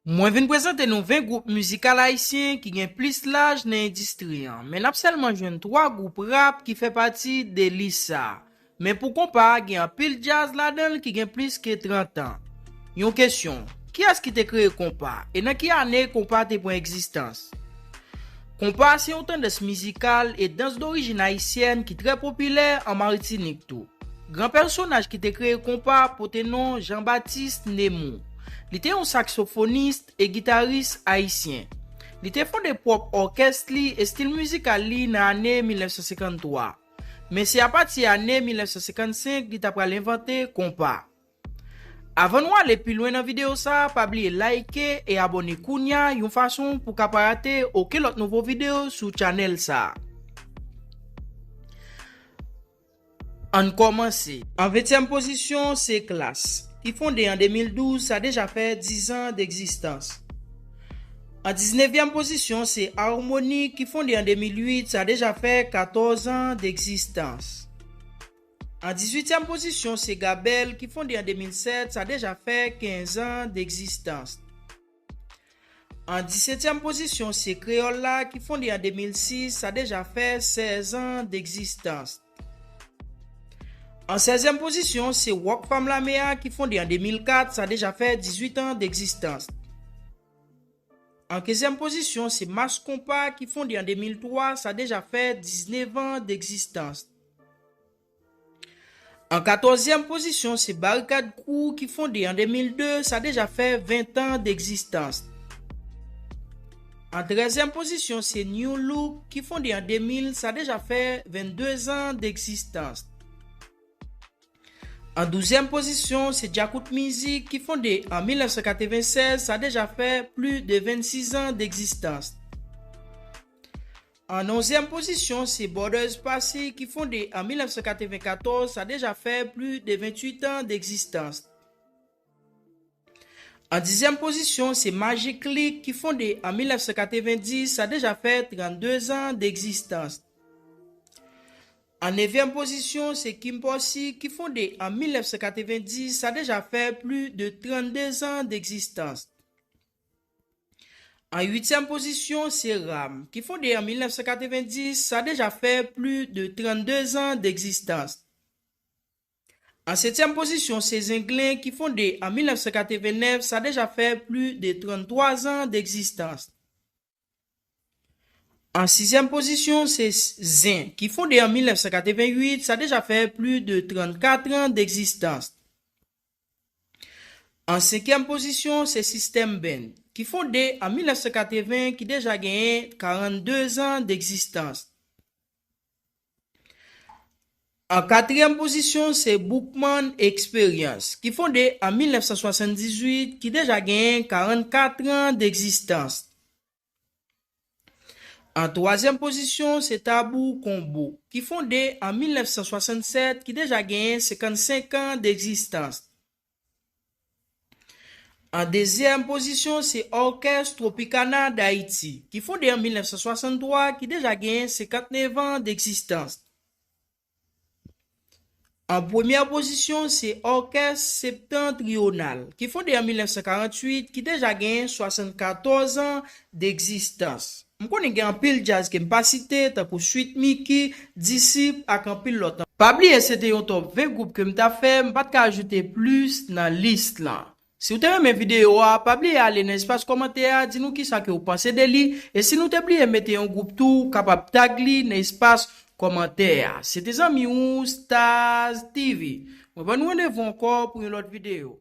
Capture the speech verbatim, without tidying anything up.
Mwen vin prezante nou ven gwoup mizikal ayisyen ki gen plis laj nan endistri an, men n ap sèlman jwenn twa gwoup rap ki fè pati de lis sa a. Men pou konpa a, gen anpil djaz ladan l ki gen plis ke trant an. Yon kesyon, kiyès ki te kreye konpa, e nan ki ane konpa te pran egzistans? Konpa se yon tandans mizikal e dans dorijin ayisyèn ki trè popilè an Matinik tou. Gran pèsonaj ki te kreye konpa pote non Jean-Baptiste Nemours. Li te yon saksofonis e gitaris ayisyen. Li te fonde pwòp òkès li e stil mizikal li nan ane mil nèf san senkanntwa. Men se apati ane mil nèf san senkannsenk li ta pral envante konpa. Avan nou ale pi lwen nan videyo sa a, pa bliye like e abòne kounya yon fason pou ka pa rate okenn lòt nouvo videyo sou chanèl sa a. Ann kòmanse. An ventyèm pozisyon, se Klass, ki fonde an de mil douz, sa deja fè diz an degzistans. An diznevyèm pozisyon, se Harmonik, ki fonde an de mil uit, sa deja fè katòz an degzistans. An dizuityèm pozisyon, se Gabèl, ki fonde an de mil sèt, sa deja fè kenz an degzistans. An disetyèm pozisyon, se Kreyòl la, ki fonde an de mil sis, sa deja fè sèz an degzistans. An sèzyèm pozisyon, se Rockfam Lame a, ki fonde an de mil kat, sa deja fè dizuit an degzistans. An kenzyèm pozisyon, se Mass Konpa, ki fonde an de mil twa, sa deja fè diznev an degzistans. An katòzyèm pozisyon, se Barikad Crew, ki fonde an de mil de, sa deja fè ven an degzistans. An trèzyèm pozisyon, se New Look, ki fonde an de mil, sa deja fè vennde an degzistans. An douzèm pozisyon, se Djakout Mizik, ki fonde an mil nèf san katrevensèz, sa deja fè plis de vennsis an degzistans. An onzyèm pozisyon, se Borders Passy, ki fonde an mil nèf san katrevenkatòz, sa deja fè plis de ventuit an degzistans. An dizyèm pozisyon, se Magic Click, ki fonde an mil nèf san katrevendis, sa deja fè trannde an degzistans. An nevyèm pozisyon, se Kim Posse, ki fonde an mil nèf san katrevendis, sa deja fè plis de trannde an degzistans. An uityèm pozisyon, se Ram, ki fonde an mil nèf san katrevendis, sa deja fè plis de trannde an degzistans. An setyèm pozisyon, se Zenglen, ki fonde an mil nèf san katrevennèf, sa deja fè plis de tranntwa an degzistans. An sizyèm pozisyon, se Zen, ki fonde an mil nèf san katrevenuit, sa deja fè plis de trannkat an degzistans. An senkyèm pozisyon, se System Band, ki fonde an mil nèf san katreven, ki deja genyen karannde an degzistans. An katriyèm pozisyon, se Boukman Experience, ki fonde an mil nèf san swasanndizuit, ki deja genyen karannkat an degzistans. An twazyèm pozisyon, se Tabou Combo, ki fonde an mil nèf san swasannsèt, ki deja genyen senkannsenk an degzistans. An dezyèm pozisyon, se Orchestre Tropicana d'Haïti, ki fonde an mil nèf san swasanntwa, ki deja genyen senkantnèf an degzistans. An premyè pozisyon, se Orchestre Septentrional, ki fonde an mil nèf san karanntuit, ki deja genyen swasannkatòz an degzistans. M konnen gen anpil djaz ke m pa site, tankou Sweet Micky, Disip ak anpil lòt. Pa bliye se te yon top ven gwoup ke m t ap fè, m pa t ka ajoute plis nan lis lan. Si w te renmen videyo a, pa bliye ale nan espas kòmantè a, di nou kisa ke w panse de li, e si nou te bliye mete yon gwoup tou, w kapab tag li nan espas kòmantè a. Se te zanmi w, Staz T V. Mwen ban nou randevou ankò pou yon lòt videyo.